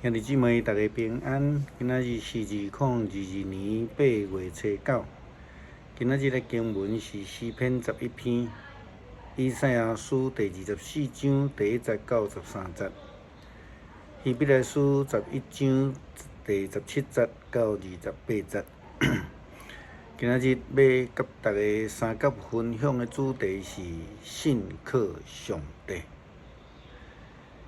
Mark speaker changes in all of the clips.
Speaker 1: 兄弟姊妹，大家平安。今仔日是2022年8月初9。今仔日的經文是詩篇11篇，以賽亞書第24章第1節到13節，希伯來書11章第17節到28節。今仔日欲佮大家相佮分享的主題是信靠上帝。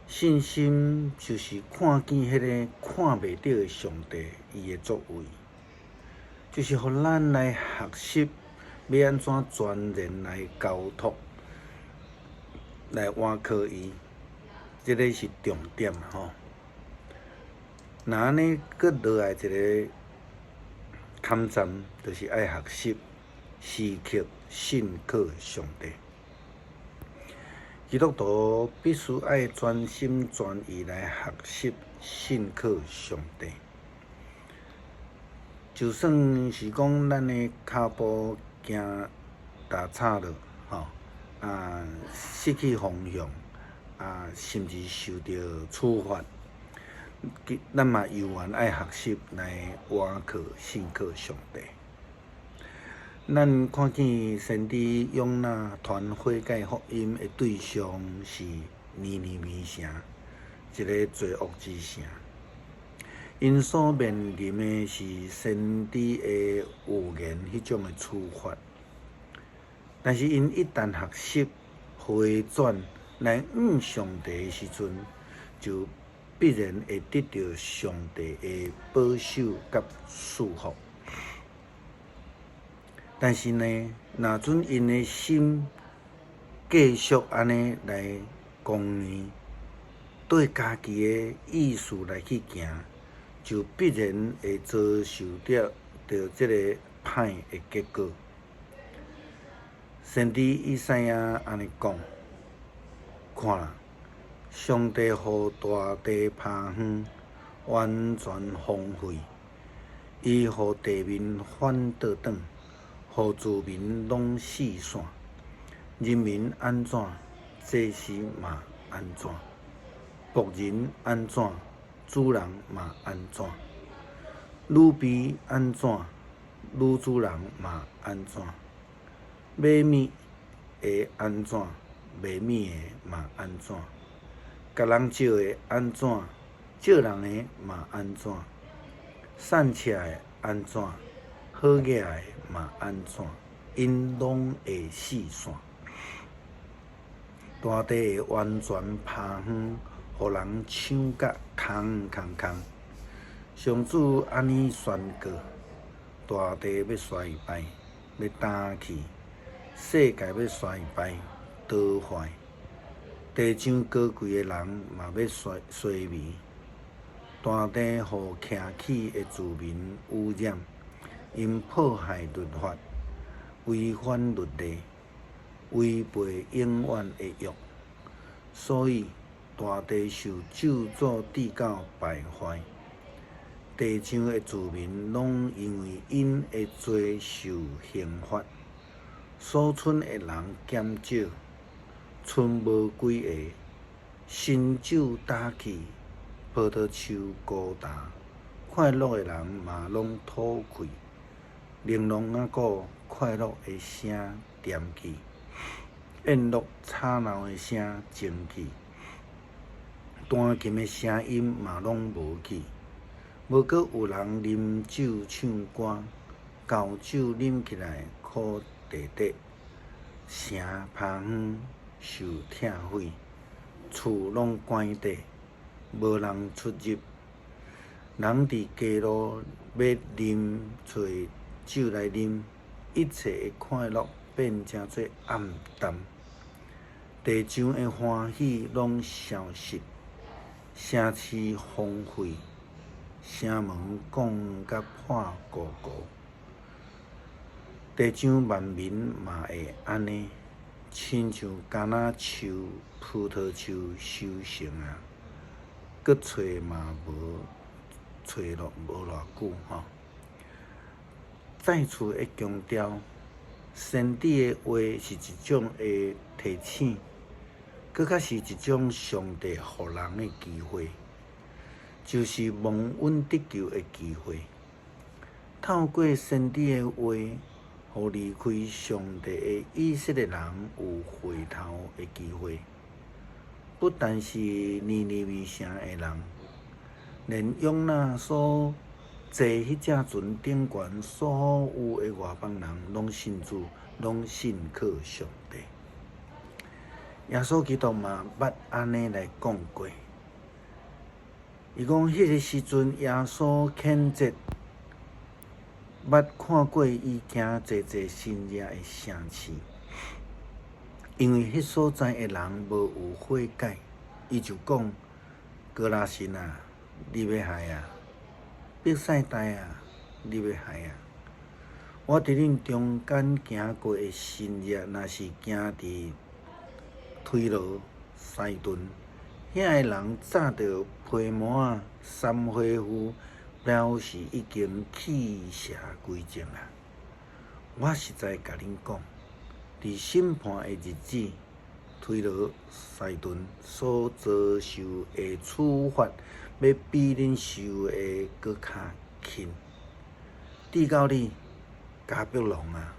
Speaker 1: 信心就是看見彼个看袂著的上帝，伊的作為，就是予咱來學習欲按怎全然來交託，來倚靠伊，這个是重點吼。若按呢，閣落來一个坎站，就是愛學習時刻信靠上帝。基督徒必須愛全心全意來學習信靠上帝。就算是講咱的跤步行踏差了，吼啊，失去方向，啊，甚至受著處罰，咱嘛猶原愛學習來倚靠信靠上帝。咱看見先知約拿傳悔改福音的對象是尼尼微城，一个罪惡之城。𪜶所面臨的是先知的預言彼種的處罰。但是𪜶一旦學習回轉來向上帝的時陣，就必然會得著上帝的保守佮賜福。但是呢，若準𪜶的心繼續按呢來剛硬，對家己的意思來去行，就必然會遭受著著這个歹的結果。先知以賽亞按呢講：看啦，上帝予大地趴昏，完全荒廢，伊予地面反倒轉。予子民攏四散，人民按怎，祭司嘛按怎；僕人按怎，主人嘛按怎；女婢按怎，女主人嘛按怎；買物的按怎，賣物的嘛按怎；共人借的按怎，借人的嘛按怎；散赤的按怎，好額的嘛按怎，𪜶攏會四散。大地會完全趴昏，予人搶甲空空空。上主按呢宣告：大地欲衰敗，欲焦去；世界欲衰敗，倒壞。地上高貴的人嘛欲衰衰微。大地予徛起的子民汙染。𪜶破壞律法，違反律例，違背永遠的約，所以大地受咒詛至到敗壞。地上的子民攏因為𪜶的罪受刑罰，所賰的人減少，賰無幾个，新酒焦去，葡萄樹枯焦，快樂的人嘛攏吐氣。玲瑯仔鼓快樂的聲沉去，宴樂吵鬧的聲靜去，彈琴的聲音嘛攏無去，無閣有人啉酒唱歌，厚酒啉起來苦塊塊，城趴昏受拆毀，厝攏關閉，無人出入，人佇街路欲啉揣酒來啉，一切的快樂變成做暗淡，地上的歡喜攏消失，城市荒廢，城門摃甲破糊糊，地上萬民嘛會按呢，親像橄欖樹、葡萄樹收成啊，閣揣嘛無揣落無偌久吼。再次的強調，先知的話是一種的提醒，閣較是一種上帝予人的機會。就是蒙恩得救的機會。透過先知的話，予離開上帝的以色列人有回頭的機會。不但是尼尼微城的人，連約拿所坐彼隻船頂懸所有的外邦人，攏信主，攏信靠上帝。耶穌基督嘛捌按呢來講過，伊講彼个時陣，耶穌譴責捌看過伊行濟濟神蹟的城市，因為彼所在的人無有悔改，伊就講：哥拉辛啊，你欲害啊！伯賽大啊，你欲害啊！我佇恁中間行過的神蹟，若是行佇推羅、西頓，遐个人早就披麻捎花布，表示已經棄邪歸正啊！我實在共恁講，佇審判的日子，推羅、西頓所遭受的處罰，欲比恁受的閣較輕。至到你，迦百農啊，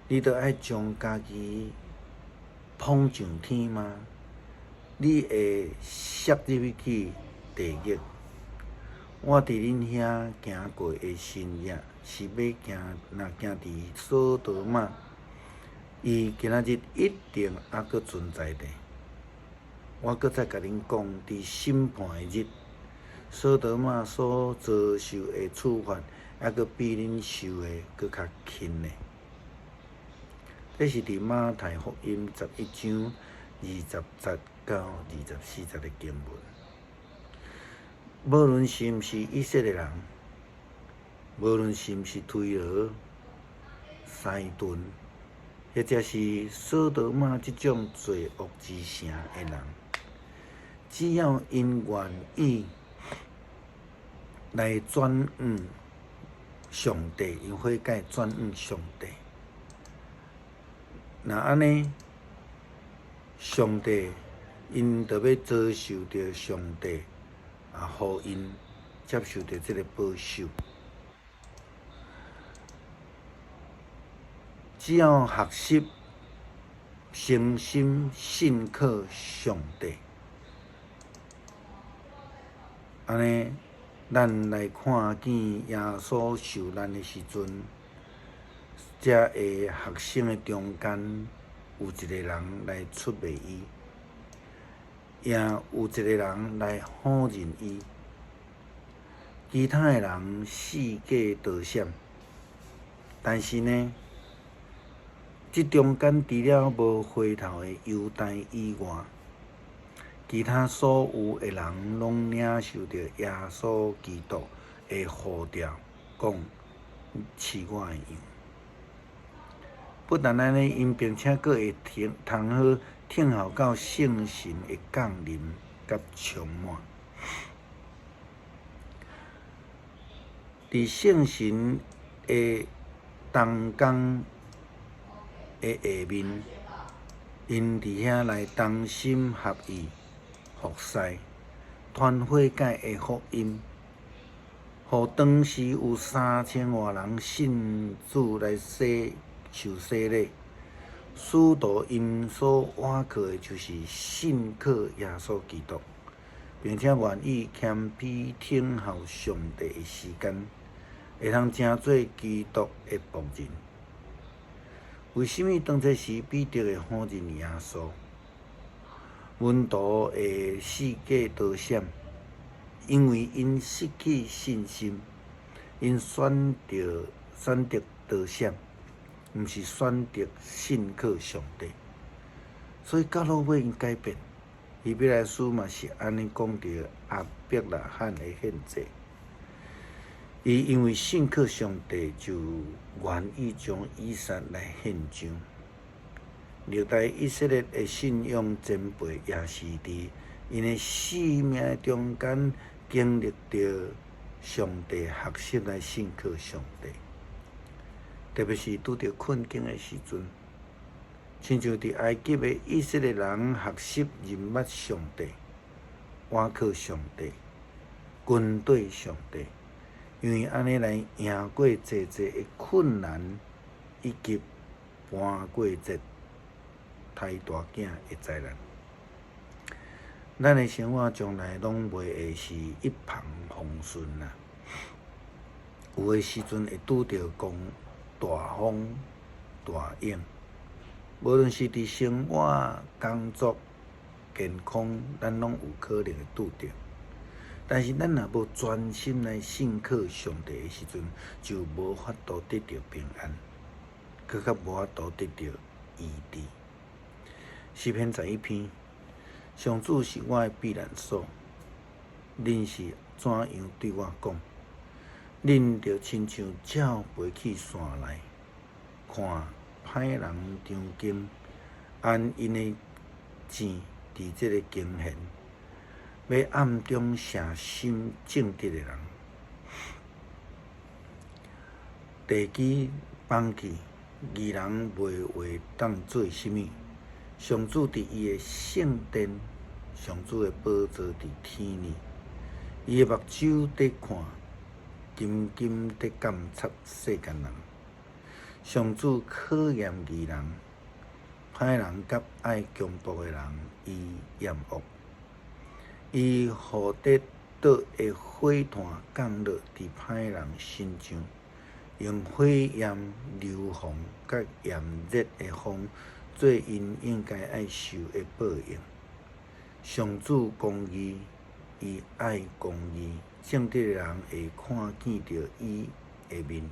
Speaker 1: 你著愛將家己捧上天嗎？你會摔入去地獄。我佇恁遐行過的神蹟，是欲行，若行佇所多瑪，伊今仔日一定猶閣存在咧。我閣再共恁講，佇審判的日，所多瑪所遭受的處罰，猶閣比恁受的閣較輕咧。這是佇馬太福音11章20節到24節的經文。無論是毋是以色列人，無論是毋是推羅、西頓，或者是所多瑪這種罪惡之城的人，只要𪜶願意來轉向上帝，𪜶悔改轉向上帝，若按呢，上帝𪜶就欲遭受著上帝啊，予𪜶接受著這个保守。只要學習誠心信靠上帝，按呢，咱來看見耶穌受難的時陣，遮个學生的中間有一个人來出賣伊，也有一个人來否認伊，其他的人四界逃閃，但是呢，這中間除了無回頭的猶大以外，其他所有的人攏領受著耶穌基督的呼召，講飼我的羊。不但按呢，𪜶並且閣會聽通好聽候到聖神的降臨佮充滿。佇聖神的同工的下面，𪜶佇遐來同心合意服侍，傳悔改的福音，予當時有三千外人信主來洗受洗禮。使徒𪜶所倚靠的就是信靠耶穌基督，並且願意謙卑等候上帝的時間，會通成做基督的僕人。為啥物當這時彼得會否認耶穌？門徒會四界逃閃，因為𪜶失去信心，𪜶選擇逃閃，毋是選擇信靠上帝。所以到落尾𪜶改變，希伯來書嘛是按呢講著亞伯拉罕的獻祭。伊因為信靠上帝，就願意將以撒來獻上。歷代以色列的信仰前輩也是佇𪜶的生命中間經歷著上帝學習來信靠上帝，特別是拄著困境的時陣，親像佇埃及的以色列人學習認捌上帝，倚靠上帝。軍隊上帝，因為按呢來贏過濟濟的困難，以及搬過節刣大囝的災難。咱的生活從來攏袂會是一帆風順啊！有的時陣會拄著講大風大湧，無論是佇生活、工作、健康，咱攏有可能會拄著。但是咱若無專心來信靠上帝的時陣，就無法度得著平安，閣較無法度得著醫治。詩篇11篇，上主是我的避難所，恁是怎樣對我講？恁著親像鳥飛去山內，看歹人張弓，按𪜶的箭佇這个弓弦，欲暗中射心正直的人。地基崩去，義人袂會當做啥物？上主佇伊的聖殿，上主的寶座佇天裡，伊的目睭佇看，緊緊佇監察世間人。上主考驗義人，歹人佮愛強暴的人，伊厭惡。伊予得倒的火炭降落佇歹人身上，用火焰、硫磺佮炎熱的風做𪜶應該愛受的報應。上主公義，伊愛公義，正直的人會看見著伊的面。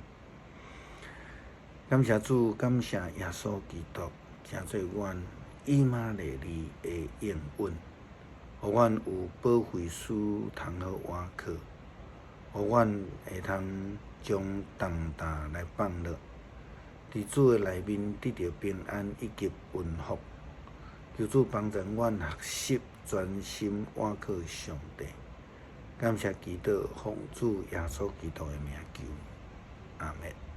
Speaker 1: 感謝主，感謝耶穌基督，成做阮以馬內利的應允，予阮有保惠師通好倚靠，予阮會通將重擔來放落，佇主的內面得著平安以及恩福。求主幫助阮學習專心倚靠上帝。感謝祈禱，奉主耶穌基督的名求，阿們。